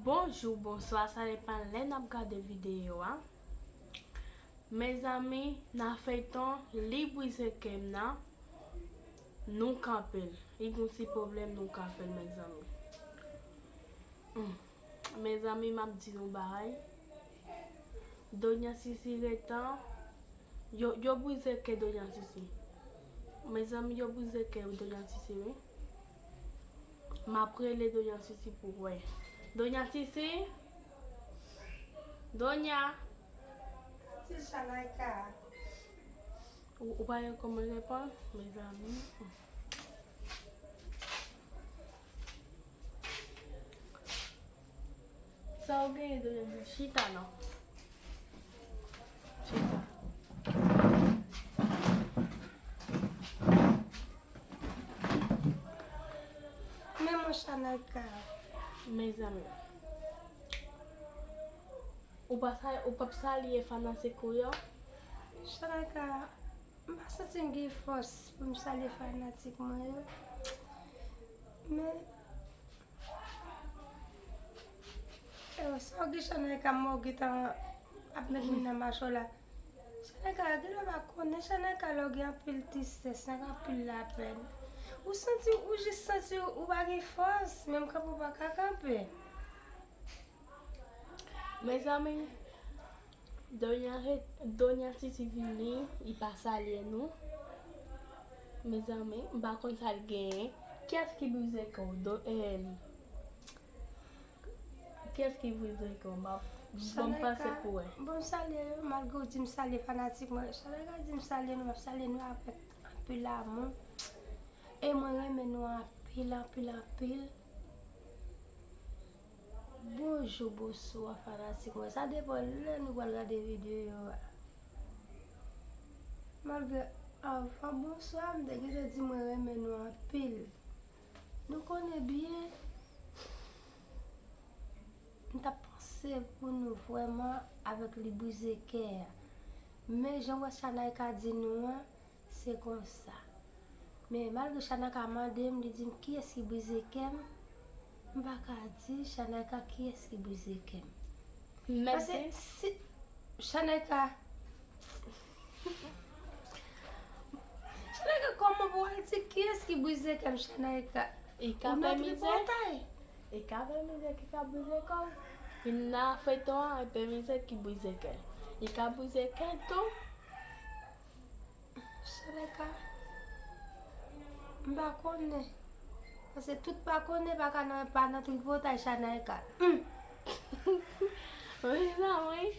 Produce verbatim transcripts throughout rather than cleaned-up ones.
Bonjou, bonswa, sa depann lè n ap gade videyo a. Mezanmi, nan feyton Li Bwize Kè M nan, nou kanpe l. Li gon ti pwoblèm, nou kanpe l, mezanmi. Hmm. Mezanmi, m ap di nou bagay. Donya Sisi retan. Yo, yo bwize kè Donya Sisi. Mezanmi, yo bwize kè Donya Sisi, wi. M ap rele Donya Sisi pou wè. Donya Sisi? Donya? Ti Chanayka. Ou, ou pa gen kòman reponn, mezanmi. Sa w genyen, Donya Sisi? Chita non. Chita. Men mon Chanayka. Mezanmi. Ou pa sa, ou p ap salye fanatik ou yo? Chanayka, m pa santi m gen fòs pou m salye fanatik mwen yo. Men, eh, sa w gen Chanayka, m wè w gentan ap met men nan mache w la. Chanayka, genlè w pa konnen, Chanayka, lè w gen anpil tristès, nèg, anpil lapèn. Ou santi, ou jis santi ou pa gen fòs, menm kanpe w pa ka kanpe. Mezanmi, Donya, Donya Sisi vini, li pa salye nou. Mezanmi, m pa konn sa l genyen. Kiyès ki bwize kè w? Do, eh, kiyès ki bwize kè w? M ap, ban m panse pou wè. Bon, m salye yo, malgre w di m salye fanatik mwen. Chanayka di m salye nou, m ap salye nou avèk anpil amou. E mwen renmen nou anpil, anpil, anpil. Bonjou, bonswa, fanatik mwen. Sa depann lè nou pral gade videyo a. Malgre avan bonswa, m te gentan di mwen renmen nou anpil. Nou konnen byen, m t ap panse pou nou vrèman avèk Li Bwize Kè a. Men jan w wè Chanayka di nou an, se konsa. Men malgre Chanayka mande m, li di m kiyès ki bwize kè m, m pa ka di Chanayka kiyès ki bwize kè m. Paske si Chanayka, Chanayka, kòman pou w al di kiyès ki bwize kè m, Chanayka? Ou nan tripotay. E ka fè mizè ki ka bwize kè w. Vin nan feyton an, e fè mizè ki bwize kè l. Li ka bwize kè l tou. Chanayka, m pa konnen. Paske tout pa konnen pa ka nan, pa nan tripotay Chanayka. Hum. Mezanmi.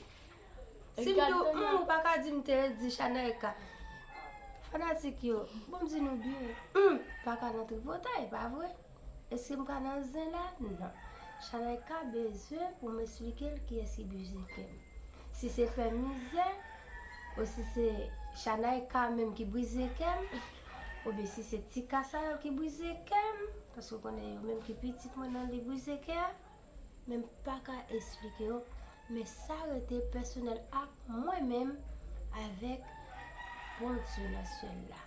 Si m di w hum, ou pa ka di m te di Chanayka. Fanatik yo, bon, m di nou byen, hum, pa ka nan tripotay, pa vre? Èske m ka nan zen la? Non. Chanayka bezwen pou m esplike l kiyès ki bwize kè m. Si se pè mizè, ou si se Chanayka menm ki bwize kè m, oubyen si se ti Kasayòl ki bwize kè m, paske w konnen yo menm ki pitit mwen nan Li Bwize Kè a, men m pa ka esplike w, men sa rete pèsonèl ak mwen menm avèk Bondye nan syèl la.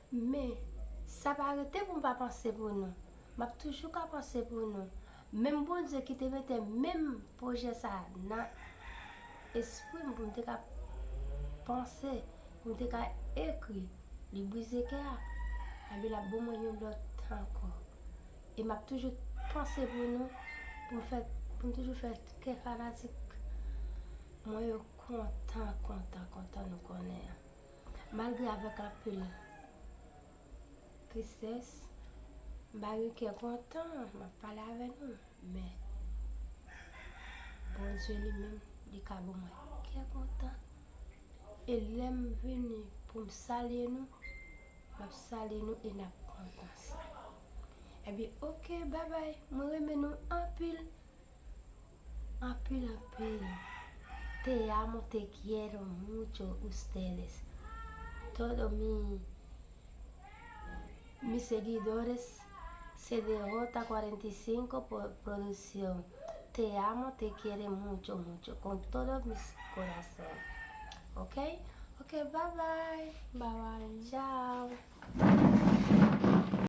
Men, sa pa rete pou m pa panse pou nou. M ap toujou ka panse pou nou. Menm Bondye ki te mete menm pwojè sa a nan espri m pou m te ka panse, pou m te ka ekri Li Bwize Kè a, enben l ap ban mwen yon lòt tan ankò. E m ap toujou panse pou nou, pou m fè, pou m toujou fè kè fanatik mwen yo kontan, kontan, kontan nou konnen an. Malgre avèk anpil tristès, m pa gen kè kontan, m ap pale avè nou, men Bondye li menm, li ka ban mwen kè kontan. E lè m vini pou m salye nou, m ap salye nou e n ap kontan sa. Ebyen, oke, babay, mwen renmen nou anpil. Anpil, anpil. Te amo, te quiero mucho, ustedes. Todo mi, mis seguidores, C D J cuarenta y cinco pro-, producción. Te amo, te quiere mucho, mucho, con todo mi corazón. Ok? Ok, bye bye. Bye bye. Chao.